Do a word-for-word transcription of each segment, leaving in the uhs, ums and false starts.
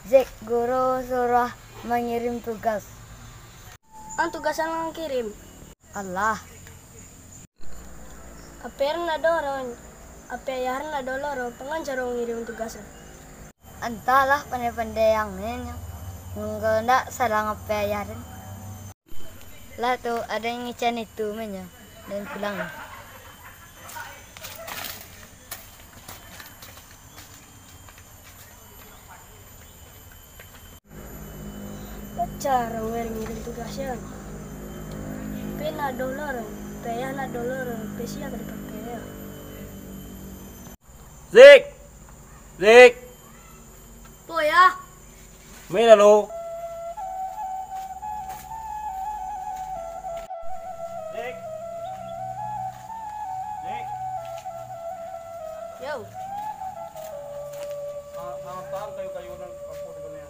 Zik, guru suruah mangirim tugas. Ang tugas ang kirim? Alah. Ape Yarin ado lo, Ape Yarin ado lo, pangan caro ngirim tugas. Antahlah, pandai-pandai ang nyo. Mangko ndak salah Ape Yarin. Lah tu, ado yang ngican itu menyo, dan pulang. Caro ngirim tugasnyo. Pen nak dolor, payah nak dolor, pesi akan dipakai. Zik! Zik! Po ya? Mai lalu. Zik! Zik! Yo. Ah, ah, paham kayu-kayu nan aku di dunia.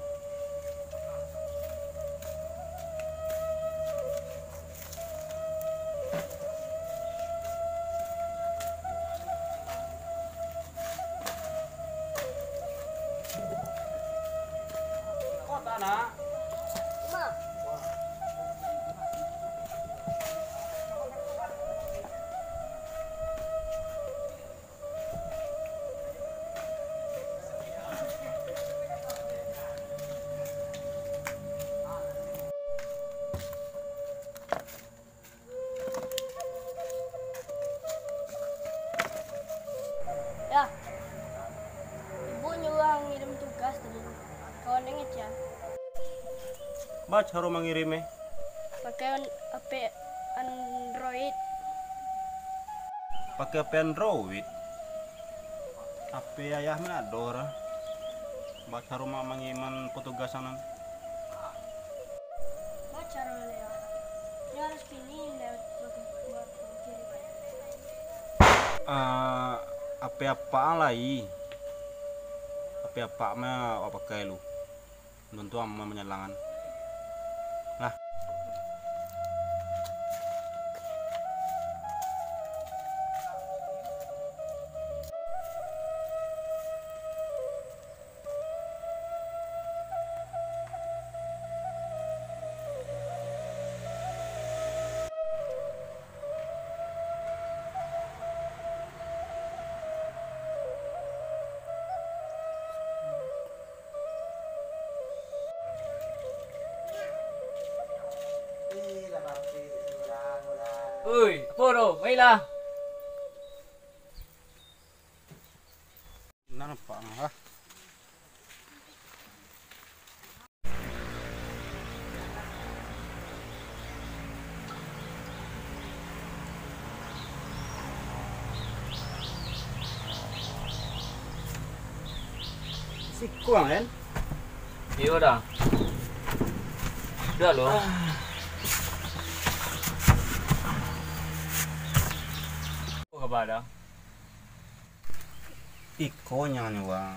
Ya, ibu nyuruah ngirim tugas tadi. Kawan dengin, Cian. Ba caro mangirim, eh? Pakai on-, H P Android. Pakai H P Android? H P ayah mah ado, Ra. Ba caro ma-, mangiman petugas nan? Ba caro, Lea? Nyo harus pilih lewat bak-, bak-, kiri, Pak. Ah, H P apak lai? H P apak mah awak pakai lu. Untuang ma-, manyalangan. Lah. Oi, apo tu? Mailah. Nan nampak lah. Siko ang, kan? Iyo, Da. Udah lo. Apo kaba, Da? Iko nyo, nyo, Bang.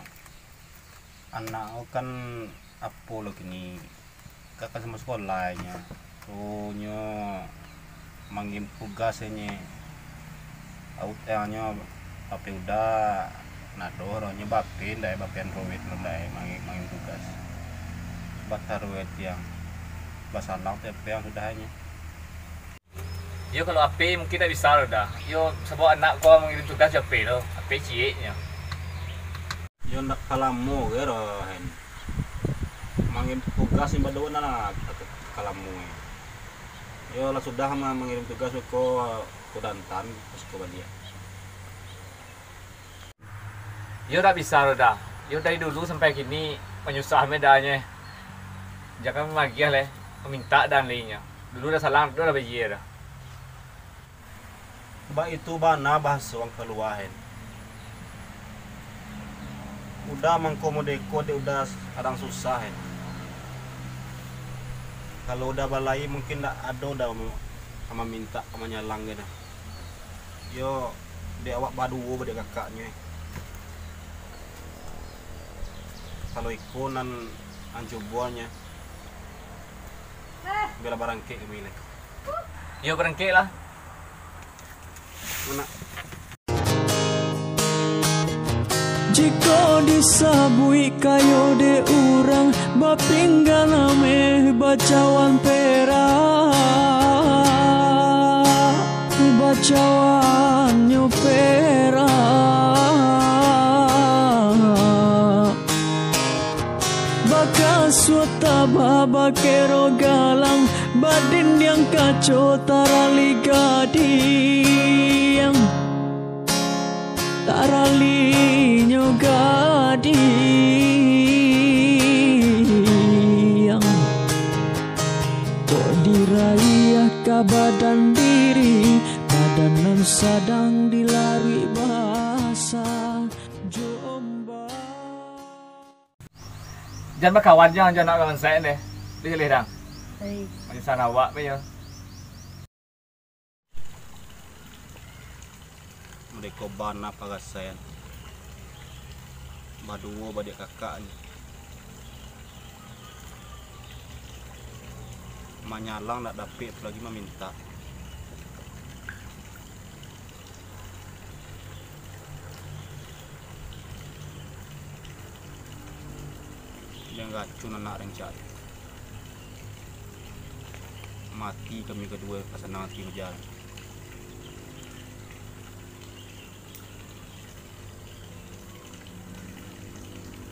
Anak ko kan apo lo kini, ka, ka samo sakolah nyo. Tu nyo mangirim tugas nyo. Autangnyo H P Uda, nado ro nyo ba H P ndak, ba H P Android lo ndak, mangi-, mangirim tugas. Bataruih tiang. Basalang tu H P ang sudah nyo. Yo, kalau H P mungkin ndak bisa lo, Da. Yo, sabab anak ko mangirim tugas jo H P lo, H P ciek nyo. Yo, ndak ka lamo ge ro, Hen. Mangirim tugas ni badoa nan lah ka, ka lamo, eh. Yo, lah sudah ma-, mangirim tugas ko, ko dantan, pas ko baliak. Yo ndak bisa lo, Da. Yo dari dulu sampai kini manyusah me Da nyo. Jangan magiah lai, mamintak Da lai nyo. Dulu Da salang, dulu Da bajia Da. Baitu bana bahaso ang kalua, Hen. Uda mangko modeko dek Uda sadang susah, Hen. Kalau Uda balai mungkin ndak ado Da ma-, mamintak, manyalang ge Da. Yo, dek awak baduo, dek kakaknyo. Kalau iko nan ang cubo nyo, bialah barangkek kami lai. Yo, barangkek lah. Mano? Jikok disabuik kayo dek urang, bapinggan ameh bacawan perak, bacawannyo perak. Bakasuik tabah bakero galang, badindiang kaco tarali gadiang, taralinyo gadiang. Kok diraiah ka badan diri, badan nan sadang dilaruik basah jo ombak. Jan bakawan jan, jan nak kawan sayo deh. Dia jaleh dang. Baik. Manyisan awak pe yo. Mereka bana parasaian. Baduo badiak kakak ni. Manyalang ndak dapek, apolagi mamintak. Jan racun anak rancak. Mati kami kaduo, pasanang ati bajalan.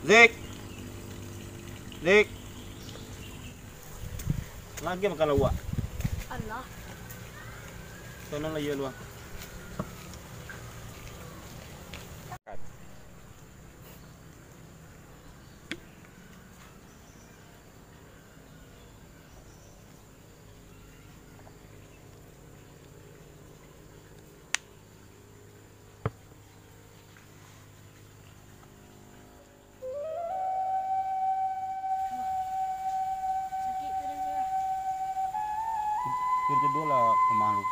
Zik! Zik! Lagi makan lauak. Alah. Sana lah iya luang. Sakik tu dah, Sarah. Tidur lah, pemalu.